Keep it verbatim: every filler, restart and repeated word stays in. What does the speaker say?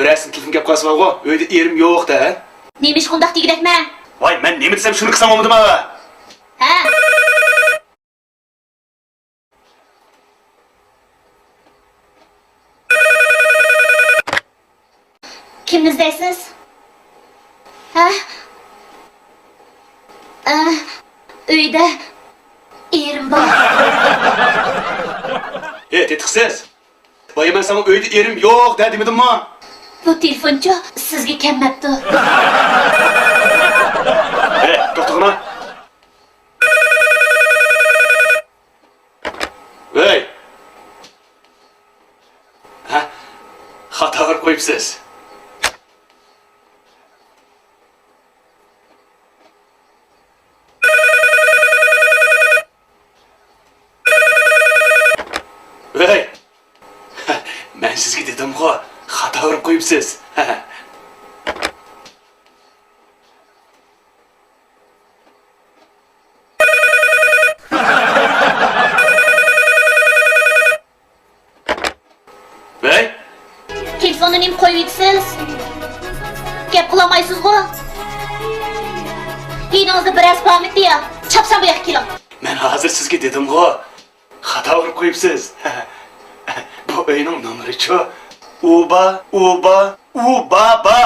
بىرەرسىنى تېلېفون كەپ قالسا بارغۇ، ئۆيدە ئېرىم يوق دە. نېمىشقا ئۇنداق دېگۈدەكمەن؟ ۋاي، مەن نېمە دېسەم شۇنى قىلساڭ بولمىدىما؟ ھە؟ كىمنى ئىزدەيسىز؟ ھە؟ ئە، ئۆيدە ئېرىم بار. ھېي، تېتىقسىز! بايا مەن ساڭا ئۆيدە ئېرىم يوق دە دېمىدىممۇ؟ بۇ تېلېفونچۇ سىزگە كەلمەپتۇ. ھېي، توختىغىنا! ۋەي! ھە؟ خاتا ئۇرۇپ قويۇپسىز. ۋەي! مەن سىزگە دېدىمغۇ، خاتا ئۇرۇپ قويۇپسىز. ۋەي! تېلېفوننى نېمە قويۇۋېتىسىز؟ گەپ قىلالمايسىزغۇ؟ يېنىڭىزدا بىرەرسى بارمىدى يا؟ چاپسان بۇ ياققا كېلىڭ. مەن ھازىر سىزگە دېدىمغۇ، خاتا ئۇرۇپ قويۇپسىز. بۇ ئۆينىڭ نومۇرىچۇ؟ ئۇبا، ئۇبا، ئۇبابا.